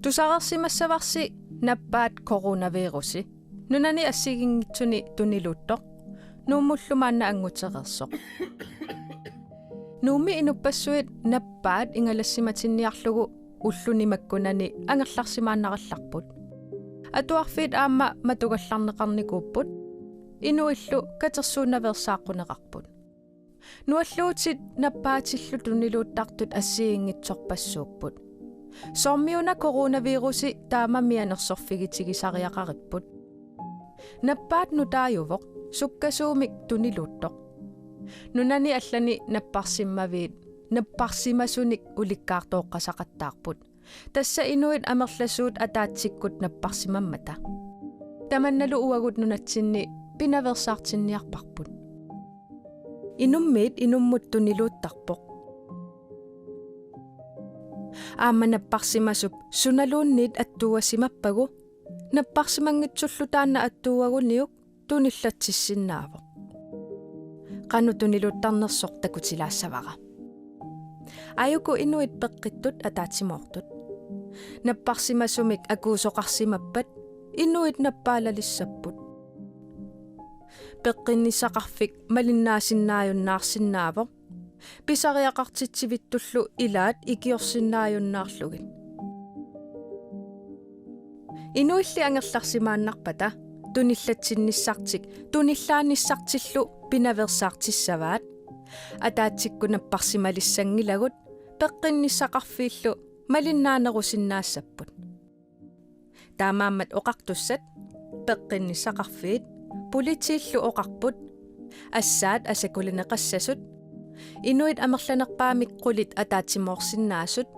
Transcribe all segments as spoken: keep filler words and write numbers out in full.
Tusarsimassavarsi nappaat coronavirusi nunani assigiinngitsuni tuniluuttoq, Nuummullu maanna anngutereersoq. Nuummi inuppassuit nappaat ingalassimatinniarlugu ulluni makkunani angerlarsimaannarallarput. Atuarfiit aamma matugallarneqarnikuupput, inuillu katersuunnaveersaaqquneqarput. Nualluutit nappaatillu tuniluuttartut assigiinngitsorpassuupput. Soormiuna coronavirusi taama mianersorfigitigisariaqaripput. Nappaat nutaajuvoq, sukkasuumik tuniluuttoq. Nunani allani napparsimmaviit napparsimasunik ulikkaartooqqasaqattaarput. Tassa inuit amerlasuut ataatsikkut napparsimammata. Tamannalu uagut nunatsinni pinaveersaartinniarparput. Inummiit inummut tuniluuttarpoq. Aamma napparsimasup sunaluunniit attuusimappagu, napparsimanngitsullu taanna attuuaguniuk tunillatsissinnaavoq. Qanoq tuniluuttarnersoq takutilaassavara? Aajuku inuit peqqittut ataatsimoortut. Napparsimasumik akuusoqarsimappat inuit nappaalalissapput. Peqqinnissaqarfik malinnaasinnaajunnaarsinnaavoq, pisariaqartitsivittullu ilaat ikiorsinnaajunnaarlugit. Inuilli angerlarsimaannarpata tunillatsinnissartik tunillaannissartillu pinaveersaartissavaat. Ataatsikkut napparsimalissanngilakka, peqqinnissaqarfiillu malinnaanerusinnaassapput. Taamaammat oqartussat, peqqinnissaqarfiit, politiillu oqarput, assaat asakulineqassasut, inuit amerlanerpaamik qulit ataatsimoorsinnaasut,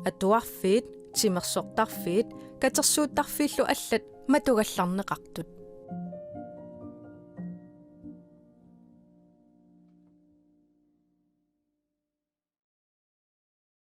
atuarfiit, timersortarfiit, katersuuttarfiillu allat matugallarneqartut.